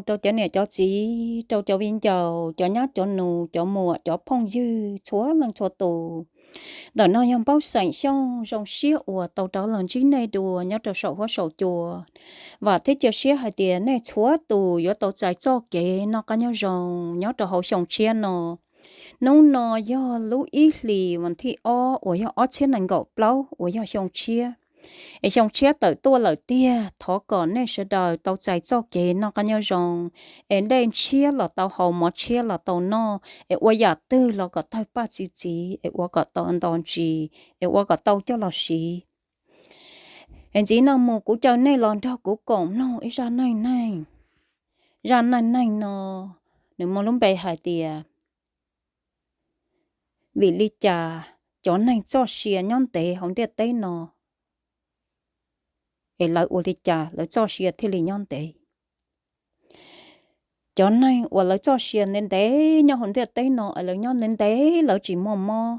rau cov niam cov txiv, rau cov viv ncaus, cov nyab cov nus, cov muam cov phooj ywg txhua leej txhua tus. Ntawm no yog Npauj Xeem Xyooj zoo siab uas tau rov los ntsib nej dua nyob rau saum huab saum cua. Vam thiab cia siab hais tias nej txhua tus yuav tau txais txoj kev noj qab nyob zoo nyob rau hauv xyoo tshiab no. Hnub no yog lub ib hlis vas thib ob uas yog ob txhiab nees nkaum plaub uas yog xyoo tshiab. Es xyoo tshiab tawm tuaj lawm tiag, thov kom nej sawv daws tau txais txoj kev noj qab nyob zoo, es dej ntshiab los tau haus, mov ntshiab los tau noj, es ua yam twg los kom tawg paj txi txiv, es ua kom tau nto ntsis, es ua kom tau coj los siv. Es ntxiv no mus kuv caw nej los nrog kuv koom mloog ib zaj neej neeg. Zaj neej neeg no nws muaj lub npe hais tias vim li cas cov neeg txoj sia nyob ntev hauv ntiaj teb no, es lawv ua li cas lawv txoj sia thiaj li nyob ntev. Cov neeg uas lawv txoj sia ntev ntev nyob hauv ntiaj teb no es lawv nyob ntev ntev lawv tsis muaj mob,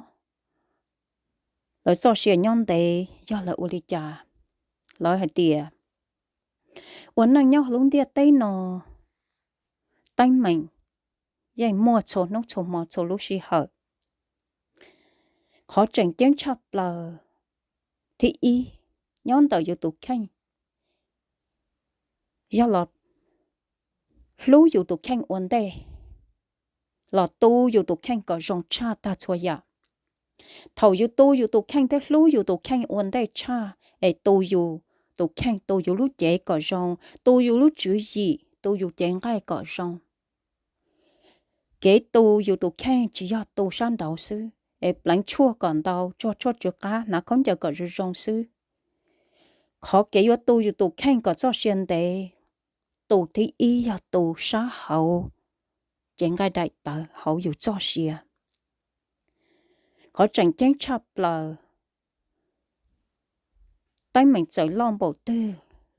lawv txoj sia nyob ntev yog lawv ua li cas? Lawv hais tias ua neej nyob hauv lub ntiaj teb no, teeb meem yeej muaj txhua hnub txhua hmo txhua lub sij hawm. Qhov tseem ceeb tshaj plaws thib ib nyob ntawm yus tus kheej, yog los hlub yus tus kheej ua ntej, los tu yus tus kheej kom zoo tshaj tag txhua yam. Thaum yus tu yus tus kheej thiab hlub yus tus kheej ua ntej tshaj, es tu yus tus kheej, tu yus lub cev kom zoo, tu yus lub tswv yim, tu yus cev nqaij kom zoo. Kev tu yus tus kheej tsis yog tu sab nraud xwb, es pleev tshuaj kom ntau, tsuag tshuaj tsw qab, hnav khaub ncaws kom zoo zoo xwb. Qhov kev yuav tu yus tus kheej kom txoj sia ntev, tus thib ib yog tu sab hauv cev nqaij daim tawv hauv yus txoj sia. Qhov tseem ceeb tshaj plaws, teeb meem txawm loj npaum twg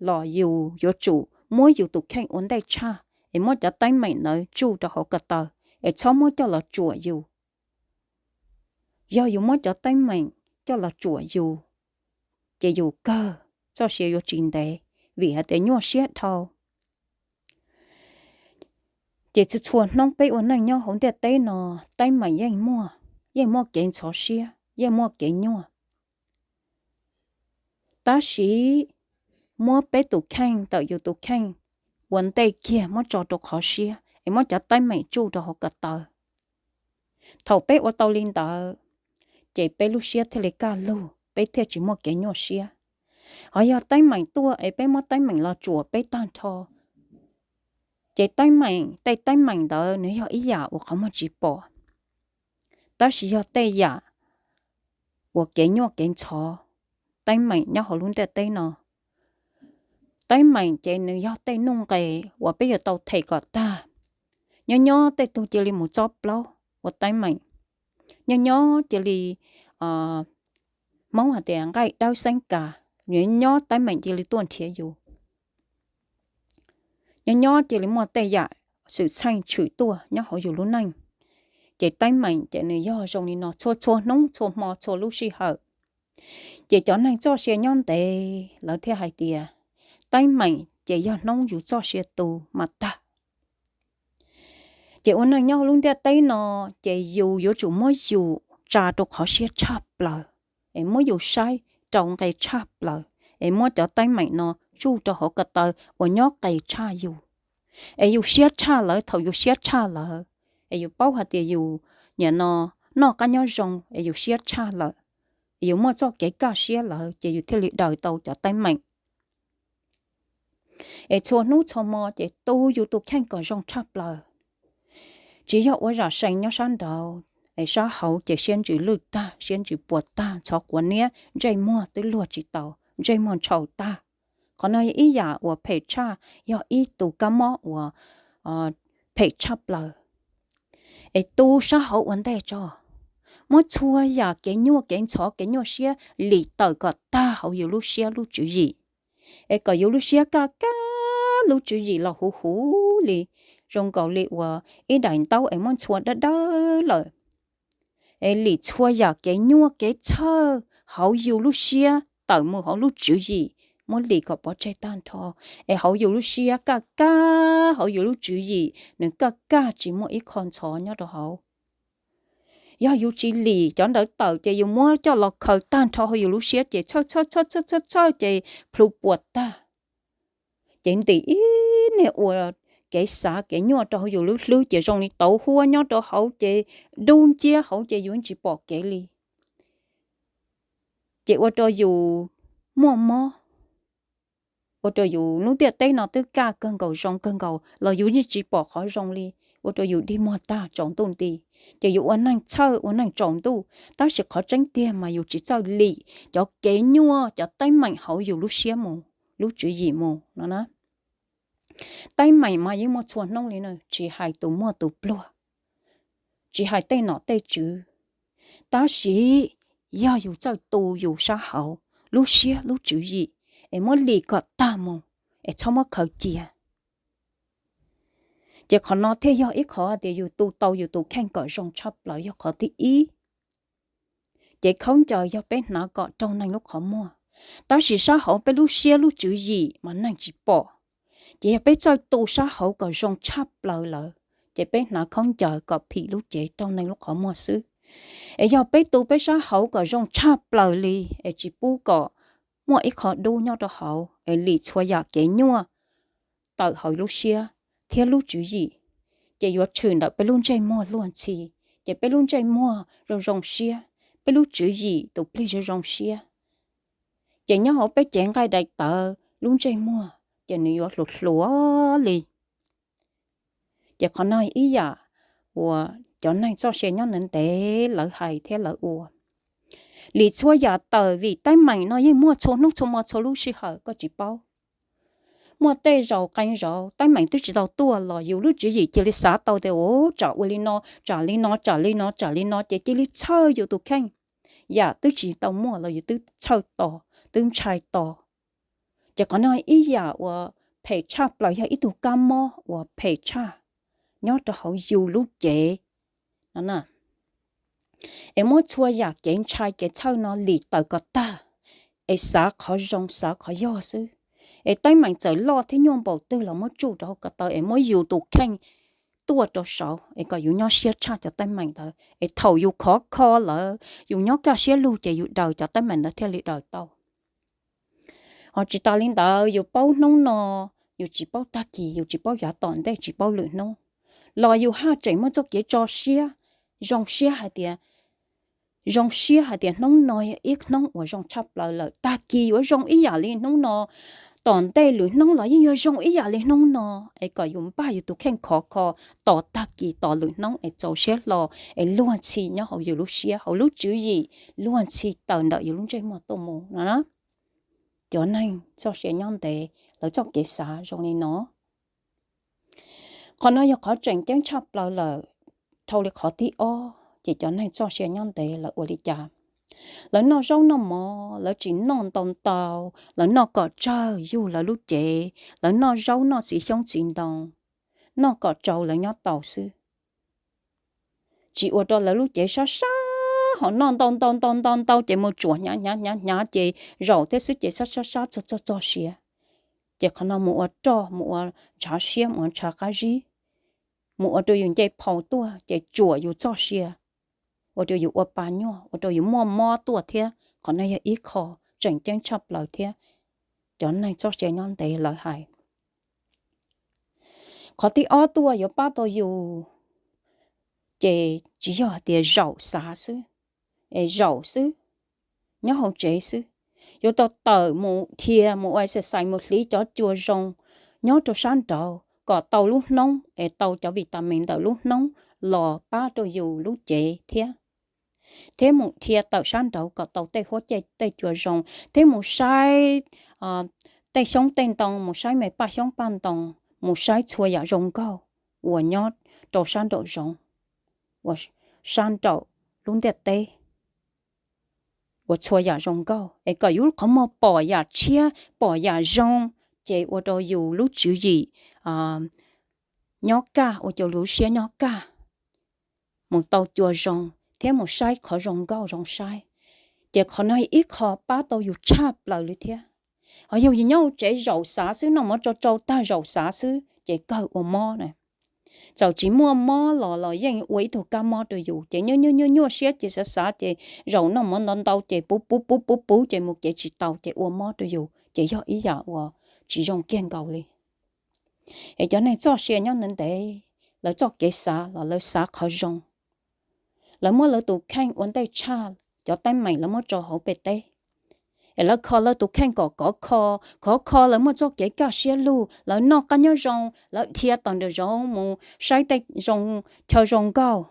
los yus yuav tsum muab yus tus kheej ua ntej tshaj, es muab cov teeb meem ntawd tsuj rau hauv ko taw, es txhob muab coj los tsuam yus. Yog yus muab cov teeb meem coj los tsuam yus, ces yus kawg txoj sia yuav tsis ntev, vim hais tias nyuaj siab dhau. Ces txhua txhua hnub peb ua neej nyob hauv ntiaj teb no, teeb meem yeej muaj, yeej muaj kev ntxhov siab, yeej muaj kev nyuaj. Tab sis muab peb tus kheej ntawm yus tus kheej ua ntej kiag, muab tso rau qhov siab, es muab cov teeb meem tsuj rau hauv ko taw. Thaum peb ua tau li ntawd, ces peb lub siab thiaj li kaj lug, peb thiaj tsis muaj kev nyuaj siab. Ho yog teeb meem tuaj es peb muab teeb meem los tsuam peb tag nrho, ces teeb meem, tej teeb meem ntawd nws yog ib yam uas qhov muag tsis pom. Tab sis yog tej yam uas kev nyuaj kev ntxhov, teeb meem nyob hauv lub ntiaj teb no, teeb meem ces nws yog tej nuj nqes uas peb yuav tau them kom tag. Nyob nyob tej tug cia li mus txob plaub ua teeb meem, nyob nyob cia li, Hmoob hais tias nqaij dawb xeeb kas, nyob nyob teeb meem cia li tuaj nrhiav yus. Nyob nyob cia li muaj tej yam xwm txheej tshwm tuaj nyob hauv yus lub neej. Ces teeb meem ces nws yog zoo li no txhua txhua hnub txhua hmo txhua lub sij hawm. Ces cov neeg txoj sia nyob ntev lawv thiaj hais tias teeb meem ces yog hnub yus txoj sia tu mas tag. Ces ua neej nyob hauv lub ntiaj teb no, ces yus yuav tsum muab yus tsa rau qhov siab tshaj plaws, es muab yus saib rau nqe tshaj plaws, es muab cov teeb meem no tsuj rau hauv ko taw uas nyob qes tshaj yus, es yus siab tshaj lawv. Thaum yus siab tshaj lawv, es yus paub hais tias yus nim no noj qab nyob zoo, es yus siab tshaj lawm, es yus muaj txoj kev kaj siab lawm, ces yus thiaj li daws tau cov teeb meem. Es txhua hnub txhua hmo ces tu yus tus kheej kom zoo tshaj plaws. Tsis yog ua zam sees nyob sab nraud, es sab hauv ces siab ntsws lwj tag, siab ntsws puas tag, ntxhov quav niab, ntsej muag twb luag tsis tau, ntsej muag ntshau tag. Qhov no yog ib yam uas phem tshaj, yog ib tus kab mob uas phem tshaj plaws. Es tu sab hauv ua ntej tso, muab txhua yam kev nyuaj kev ntxhov kev nyuaj siab lim tawm kom tag hauv yus lub siab lub tswv yim, es kom yus lub siab kaj kaj lub tswv yim los huv huv li, zoo nkaus li uas ib daim ntaub es muab ntxhua dawb dawb lawm. Es lim txhua yam kev nyuaj kev txhawj hauv yus lub siab tawm mus hauv lub tswv yim, muab lim kom pov tseg tag nrho, es hauv yus lub siab kaj kaj, hauv yus lub tswv yim nws kaj kaj tsis muaj ib qho ntxhov nyob rau hauv. Yog yus tsis lim cov ntawd tawm ces yus muab coj los khaws tag nrho hauv yus lub siab ces txhawj txhawj txhawj txhawj txhawj ces plhu puas tag. Ces ntim ib niag ua kev xav kev nyuaj rau hauv yus lub hlwb ces zoo li tauv huab nyob rau hauv ces dub nciab hauv ces yus tsis pom kev li. Ces ua rau yus muaj mob, ua rau yus lub ntiaj teb no twb kaj kawg nkaus zoo kawg nkaus los yus yeej tsis pom qhov zoo li, ua rau yus dig muag tag tsaus ntuj nti. Ces yus ua neeg txhawj ua neeg tsaus ntuj, tab sis qhov tseeb tiag mas yus tsis txawj lim cov kev nyuaj cov teeb meem hauv yus lub siab mus, lub tswv yim mus no na. Teeb meem mas yeej muaj txhua hnub li na, tsis hais tus muaj tus pluag, tsis hais tej nom tej tswv, tab sis yog yus txawj tu yus sab hauv lub siab lub tswv yim es muab lim kom tag mus, es txhob muab khaws cia. Ces qhov no thiaj yog ib qhov tias yus tu tau yus tus kheej kom zoo tshaj plaws yog qhov thib ib. Ces khaub ncaws yog peb hnav kom raug neeg lub qhov muag, tab sis sab hauv peb lub siab lub tswv yim mas neeg tsis pom. Ces yog peb txawj tu sab hauv kom zoo tshaj plaws lawm, ces peb hnav khaub ncaws kom phim lub cev raug neeg lub qhov muag xwb. Es yog peb tu peb sab hauv kom zoo tshaj plaws li, es tsis pub kom muaj ib qho dub nyob rau hauv, es lim txhua yam kev nyuaj tawm hauv lub siab thiab lub tswv yim, ces yuav tshwm ntawm peb lub ntsej muag luag ntxhi, ces peb lub ntsej muag zoo zoo siab, peb lub tswv yim tus plig zoo zoo siab. Ces nyob hauv peb cev nqaij daim tawv lub ntsej muag ces nws yuav hluas hluas li. Ces qhov no ib yam uas cov neeg txoj sia nyob ntev ntev lawv hais thiab lawv ua. Lim txhua yam tawm vim teeb meem no yeej muaj txhua hnub txhua hmo txhua lub sij hawm koj tsis paub. Muaj tej zaus qee zaus teeb meem twb tsis tau tuaj los yus lub tswv yim cia li xav tau tias ua tsam ua li no, tsam li no, tsam li no, tsam li no ces cia li txhawj yus tus kheej. Yam twb tsis tau muaj los yus twb txhawj tos, twb ntshai tos. Ces qhov no ib yam uas phem tshaj plaws, yog ib tug kab mob uas phem tshaj nyob rau hauv yus lub cev no. Es muab txhua yam kev ntshai kev txhawj no lim tawm kom tag, es xav qhov zoo xav qhov yog xwb. Es teeb meem txawm loj thiab nyuaj npaum twg los muab tsuj rau hauv ko taw es muab yus tus kheej tuaj rau saud es kom yus nyob siab tshaj cov teeb meem ntawd es thaum yus khov kho lawm yus nyob kaj siab lug ces yus daws cov teeb meem ntawd thiaj li daws tau. Ho tsis tas li ntawd yus paub hnub no, yus tsis paub tag kis, yus tsis paub yav tom ntej, tsis paub lwm hnub, los yus haj tseem muaj txoj kev tso siab, zoo siab hais tias, zoo siab hais tias hnub no yog ib hnub uas zoo tshaj plaws lawm, tag kis yuav zoo ib yam li hnub no, tom ntej lwm hnub los yeej yuav zoo ib yam li hnub no, es kom yus npaj yus tus kheej khov kho tos tag kis tos lwm hnub es txaus siab hlo, es luag ntxhi nyob hauv yus lub siab hauv lub tswv yim, luag ntxhi tawm ntawm yus lub ntsej muag tuaj mus no na. Cov neeg txoj sia nyob ntev lawv txoj kev xav zoo li no. Qhov no yog qhov tseem ceeb tshaj plaws lawm. Dhau li qhov thib ob ces cov neeg txoj sia nyob ntev lawv ua li cas? Lawv noj zaub noj mov, lawv tsis noj ntau ntau, lawv noj kom tsawg yug lawv lub cev, lawv noj zaub noj txiv xyoob txiv ntoo, noj kom tsau lawv nyob tau xwb. Tsis ua rau lawv lub cev sab sab ho noj ntau ntau ntau ntau ntau ces mus tsuam hnyav hnyav hnyav hnyav ces zaum thiab xwb ces sab sab sab txog txog txog sia. Ces qhov no mus ua roj, mus ua ntshav siab, mus ua ntshav qab zib, mus ua rau yus nce phau tuaj ces tsuam yus txoj sia, ua rau yus ua pa nyuaj, ua rau yus muaj mob tuaj thiab. Qhov no yog ib qho tseem ceeb tshaj plaws thiab cov neeg txoj sia nyob ntev lawv hais. Qhov thib ob tuaj yuav pab tau yus ces tsis yog hais tias zaum xav xwb, es zaum xwb, nyob hauv tsev xwb. Yuav tau tawm mus dhia, mus ua exercise, mus hliv cov cua zoo nyob rau sab nraud kom tau lub hnub es tau cov vitamin ntawm lub hnub los pab rau yus lub cev thiab. Thiab mus dhia tawm sab nraud kom tau tej huab cij tej cua zoo, thiab mus saib tej xyoob tej ntoo, mus saib me paj xyoob paj ntoo, mus saib txhua yam zoo nkauj uas nyob rau sab nraum zoov, uas sab nraum lub ntiaj teb, uas txhua yam zoo nkauj es kom yus lub qhov muag pom yam tshiab pom yam zoo, ces ua rau yus lub tswv yim nyob kaj, ua rau yus lub siab nyob kaj, mus tau cua zoo thiab mus saib qhov zoo nkauj zoo saib. Ces qhov no ib qho pab tau yus tshaj plaws li thiab. Ho yog yus nyob hauv tsev zaum xav xwb, noj mov tsau tsau tag zaum xav xwb ces kawg ua mob na. Txawm tsis muaj mob los los yeej ua ib tug kab mob rau yus, ces nyuaj nyuaj nyuaj nyuaj siab ces xav xav ces zaum noj mov ntau ntau ces puv puv puv puv puv ces mus kev tsis tau ces ua mob rau yus, ces yog ib yam uas tsis zoo kiag nkaus li. Es cov neeg txoj sia nyob ntev ntev, lawv txoj kev xav los lawv xav qhov zoo. Lawv muab lawv tus kheej ua ntej tshaj cov teeb meem lawv muab tso hauv pem teb. Es lawv kho lawv tus kheej kom kov kho, kov kho lawv muaj txoj kev kaj siab lug, lawv noj qab nyob zoo, lawv dhia tawm nraum zoov mus saib tej zoo, chaw zoo nkauj.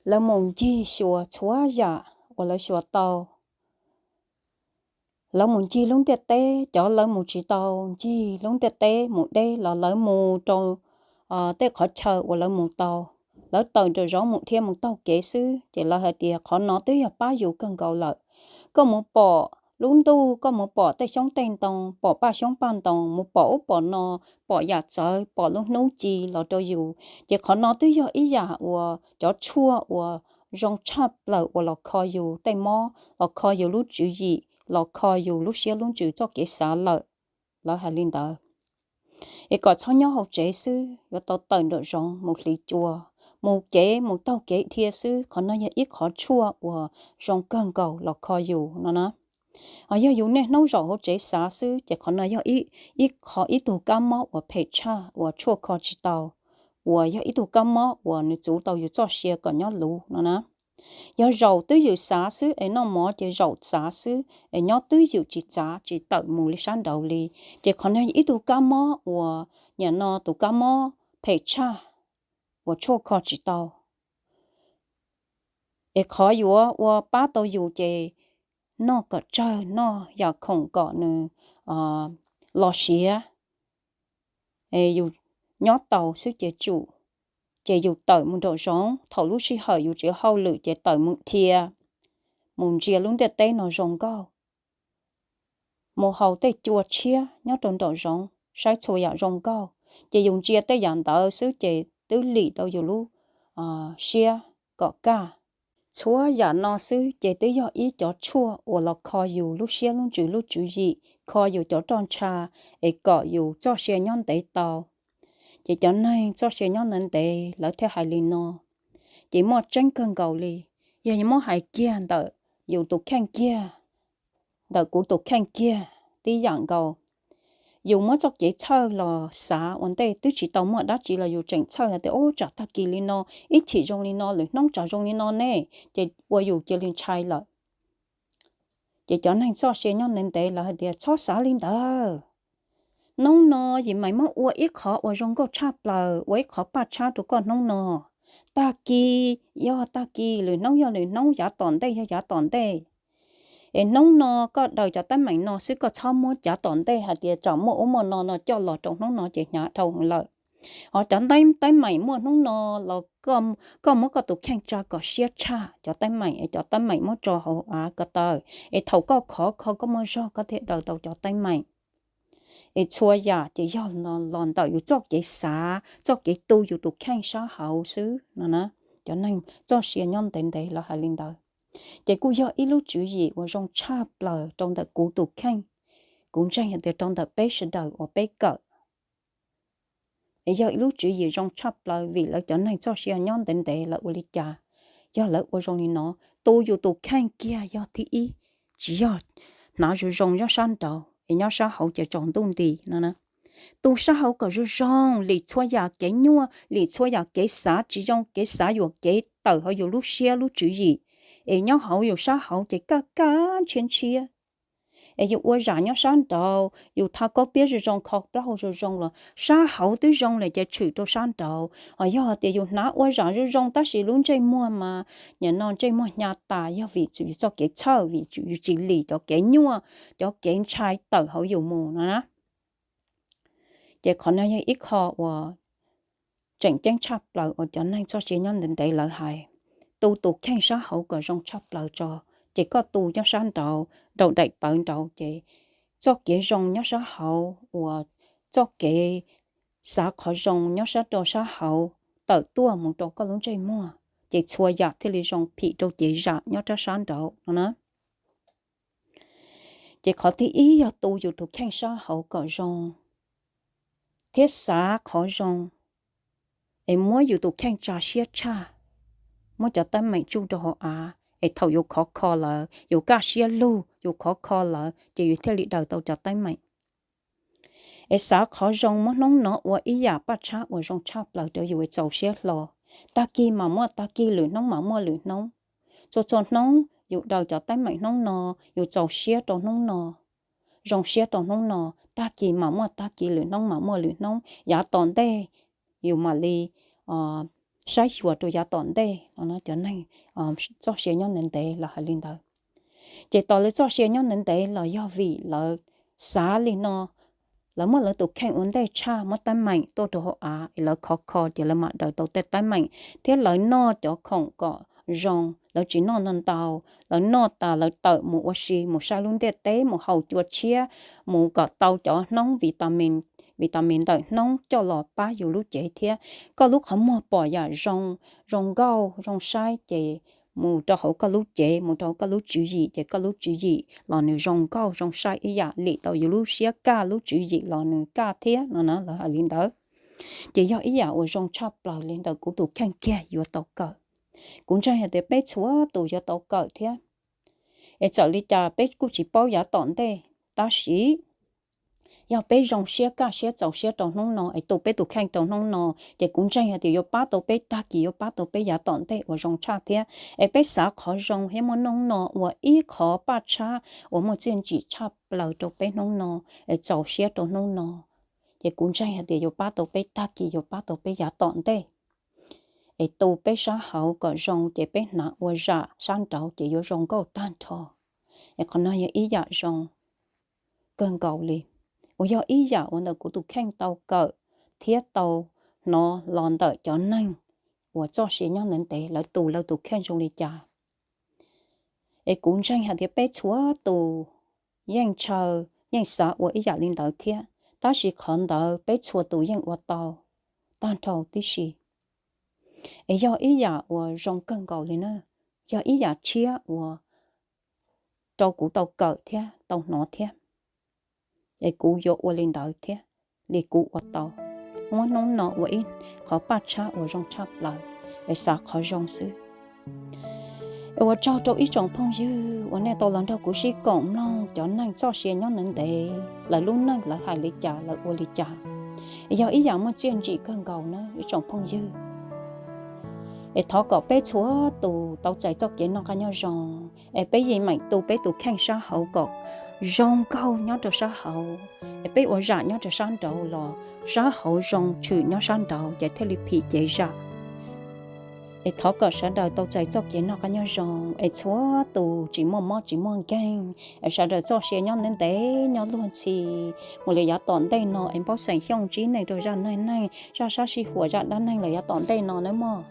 Lawv mus ncig xyuas txhua yam uas lawv xyuas tau. Lawv mus ncig lub ntiaj teb, cov lawv mus tsis tau ncig lub ntiaj teb mus deb los lawv mus rau tej qhov chaw uas lawv mus tau. Lawv tawm nraum zoov mus dhia mus taug kev xwb, ces lawv hais tias qhov no twb yog pab yus kawg nkaus lawm. Koj mus pom lub ntuj, koj mus pom tej xyoob tej ntoo, pom paj xyoob paj ntoo, mus pom ub pom no, pom yam txawv, pom lub hnub ci los rau yus, ces qhov no twb yog ib yam uas cov tshuaj uas zoo tshaj plaws uas los kho yus tej mob, los kho yus lub tswv yim, los kho yus lub siab lub ntsws txoj kev xav lawm. Lawv hais li ntawd. Es kom txhob nyob hauv tsev xwb, yuav tau tawm nraum zoov mus hliv cua, mus kev mus taug kev dhia xwb, qhov no yog ib qhov tshuaj uas zoo kawg nkaus los kho yus no na. Ho yog yus niaj hnub zaum hauv tsev xav xwb ces qhov no yog ib qho ib tug kab mob uas phem tshaj uas tshuaj kho tsis tau, uas yog ib tug kab mob uas nws txuv tau yus txoj sia kom nyob luv no na. Yog zaum twb ywm xav xwb es noj mov ces zaum xav xwb es nyob twb ywm tsis txav tsis tawm mus li sab nraud li, ces qhov no yog ib tug kab mob uas, nim no tus kab mob phem tshaj uas tshuaj kho tsis tau. Es qhov yuav ua pab tau yus ces noj kom tsawg, noj yam khoom kom nws los siav, yus nyob tau xwb ces tsum. Ces yus tawm mus nraum zoov, thaum lub sij hawm yus tseem hauj lwm ces tawm mus dhia, mus ntsia lub ntiaj teb no zoo nkauj, mus haus tej cua tshiab nyob rau nraum zoov, saib txhua yam zoo nkauj. Ces yus ntsia tej yam ntawd xwb ces twb lim tau yus lub siab kom kaj. Txhua yam no xwb ces twb yog ib cov tshuaj uas los kho yus lub siab lub ntsws lub tswv yim, kho yus cov roj ntsha, es kom yus txoj sia nyob ntev tau. Ces cov neeg txoj sia nyob ntev ntev lawv thiaj hais li no, ces muaj tseeb kawg nkaus li. Yog yus muab hais kiag ntawm yus tus kheej kiag, ntawm kuv tus kheej kiag tib yam nkaus. Yus muab txoj kev txhawj los xav ua ntej twb tsis tau muaj dab tsi los yus tseem txhawj hais tias, ub, tsam tag kis li no, ib chim zoo li no, lwm hnub tsam zoo li no ne, ces ua yus cia li ntshai lawm. Ces cov neeg txoj sia nyob ntev ntev lawv hais tias, txhob xav li ntawd. Hnub no yim mais muab ua ib qhov uas zoo nkauj tshaj plaws, ua ib qhov paj tshab rau koj hnub no. Tag kis, yog tag kis, lwm hnub yog lwm hnub, yav tom ntej yog yav tom ntej. Es hnub no koj daws cov teeb meem no xwb, koj txhob muab cav tom ntej hais tias tsam muaj ub muaj no no coj los rau hnub no ces hnyav dhau heev lawm. Ho cov teeb meem muaj hnub no los koj muab koj tus kheej tsa kom siab tshaj cov teeb meem, es cov teeb meem muab tso hauv av ko taw, es thaum koj khov kho koj muaj zog koj thiaj daws tau cov teeb meem. Es txhua yam ces yog los ntawm yus txoj kev xav, txoj kev tu yus tus kheej sab hauv xwb no na. Cov neeg txoj sia nyob ntev ntev lawv hais li ntawd. Ces kuj yog ib lub tswv yim uas zoo tshaj plaws rau ntawm kuv tus kheej. Kuv ntseeg hais tias rau ntawm peb sawv daws uas peb kawm es yog ib lub tswv yim zoo tshaj plaws vim lawv cov neeg txoj sia nyob ntev ntev lawv ua li cas. Yog lawv ua zoo li no, tu yus tus kheej kiag yog thib ib, tsis yog hnav zoo zoo nyob sab nraud es nyob sab hauv ces tsaus ntuj nti no na. Tu sab hauv kom zoo zoo, lim txhua yam kev nyuaj, lim txhua yam kev xav tsis zoo, kev xav yuam kev tawm hauv yus lub siab lub tswv yim, es nyob hauv yus sab hauv ces kaj kaj ntshiab ntshiab. Es yus ua zam nyob sab nraud, yus tha kaub piab zoo zoo, kho plaub hau zoo zoo los sab hauv twb zoo lawm ces tshwm rau sab nraud. Ho yog tias yus hnav ua zam zoo zoo tab sis lub ntsej muag mas nim no ntsej muag hnyav tas, yog vim yus txoj kev txhawj, vim yus tsis lim cov kev nyuaj, cov kev ntshai tawm hauv yus mus no na. Ces qhov no yog ib qho uas tseem ceeb tshaj plaws uas cov neeg txoj sia nyob ntev ntev lawv hais, tu tus kheej sab hauv kom zoo tshaj plaws tso. Ces koj tu nyob sab nraud, nraum daim tawv nraud ces txoj kev zoo nyob sab hauv uas txoj kev xav qhov zoo nyob sab rau sab hauv tawm tuaj mus rau koj lub ntsej muag, ces txhua yam thiaj li zoo phim rau cev zam nyob rau sab nraud no na. Ces qhov thib ib yog tu yus tus kheej sab hauv kom zoo thiab xav qhov zoo, es muab yus tus kheej tsa siab tshaj, muab cov teeb meem tsuj rau hauv av, es thaum yus khov kho lawm, yus kaj siab lug, yus khov kho lawm ces yus thiaj li daws tau cov teeb meem. Es xav qhov zoo, muab hnub no ua ib yam paj tshab uas zoo tshaj plaws rau yus es txaus siab hlo. Tag kis mam muaj tag kis, lwm hnub mam muaj lwm hnub. Txhua txhua hnub yus daws cov teeb meem hnub no, yus txaus siab rau hnub no, zoo siab rau hnub no, tag kis mam muaj tag kis, lwm hnub mam muaj lwm hnub. Yav tom ntej yus mam li saib xyuas rau yav tom ntej no. Cov neeg txoj sia nyob ntev ntev los hais li ntawd. Ces tos lawv txoj sia nyob ntev ntev los yog vim lawv xav li no, lawv muab lawv tus kheej ua ntej tshaj, muab teeb meem tuaj rau hauv av es lawv khov kho ces lawv mam daws tau tej teeb meem. Thiab lawv noj cov khoom kom zoo, lawv tsis noj ntau ntau, lawv noj tas lawv tawm mus ua si, mus saib lub ntiaj teb, mus haus cua tshiab, mus kom tau cov hnoob vitamin, vitamin ntawm hnoob coj los pab yus lub cev thiab. Koj lub qhov muag pom yam zoo, zoo nkauj zoo saib ces mus rau hauv koj lub cev, mus rau hauv koj lub tswv yim ces koj lub tswv yim los nws zoo nkauj zoo saib ib yam li tau yus lub siab kaj lub tswv yim los nws kaj thiab no na, lawv hais li ntawd. Ces yog ib yam uas zoo tshaj plaws li ntawm kuv tus kheej kiag yuav tau kawm. Kuv ntseeg hais tias peb txhua tus yuav tau kawm thiab. Es txawm li cas peb kuj tsis paub yav tom ntej, tab sis yog peb zoo siab kaj siab txaus siab rau hnub no es tu peb tus kheej rau hnub no, ces kuv ntseeg hais tias yuav pab tau peb tag kis, yuav pab tau peb yav tom ntej uas zoo tshaj thiab. Es peb xav qhov zoo thiab muab hnub no ua ib qho paj tshab uas muaj txiaj ntsim tshaj plaws rau peb hnub no, es txaus siab rau hnub no, ces kuv ntseeg hais tias yuav pab tau peb tag kis, yuav pab tau peb yav tom ntej. Es tu peb sab hauv kom zoo ces peb hnav ua zam sab nraud ces yuav zoo nkauj tag nrho. Es qhov no yog ib yam zoo kawg nkaus li, uas yog ib yam uas ntawm kuv tus kheej tau kawm thiab tau hnov los ntawm cov neeg uas txoj sia nyob ntev ntev lawv tu lawv tus kheej zoo li cas. Es kuv ntseeg hais tias peb txhua tus yeej ntshaw, yeej xav ua ib yam li ntawd thiab, tab sis qhov ntawd peb txhua tus yeej ua tau tag nrho tib si. Es yog ib yam uas zoo kawg nkaus li na, yog ib yam tshiab uas rau kuv tau kawm thiab tau hnov thiab. Es kuv yuav ua li ntawd thiab, li kuv ua tau, muab hnub no ua ib qho paj tshab uas zoo tshaj plaws, es xav qhov zoo xwb. Es ua tsaug rau ib tsoom phooj ywg uas nej tau los nrog kuv sib koom mloog cov neeg txoj sia nyob ntev ntev lawv lub neej lawv hais li cas lawv ua li cas. Es yog ib yam muaj txiaj ntsim kawg nkaus na ib tsoom phooj ywg. Es thov kom peb txhua tus tau txais txoj kev noj qab nyob zoo, es peb yeej meem tu peb tus kheej sab hauv kom zoo nkauj nyob rau sab hauv, es peb ua zam nyob rau sab nraud los sab hauv zoo tshwm nyob sab nraud ces thiaj li phim cev zam. Es thov kom sawv daws tau txais txoj kev noj qab nyob zoo, es txhua tus tsis muaj mob tsis muaj nkeeg, es sawv daws txoj sia nyob ntev ntev nyob luag ntxhi mus li yav tom ntej no, es npawb xeem Xyooj ntsib nej rau zaj neej neeg, zaj sab sij huam, zaj dab neeg los yav tom ntej no nawb mog.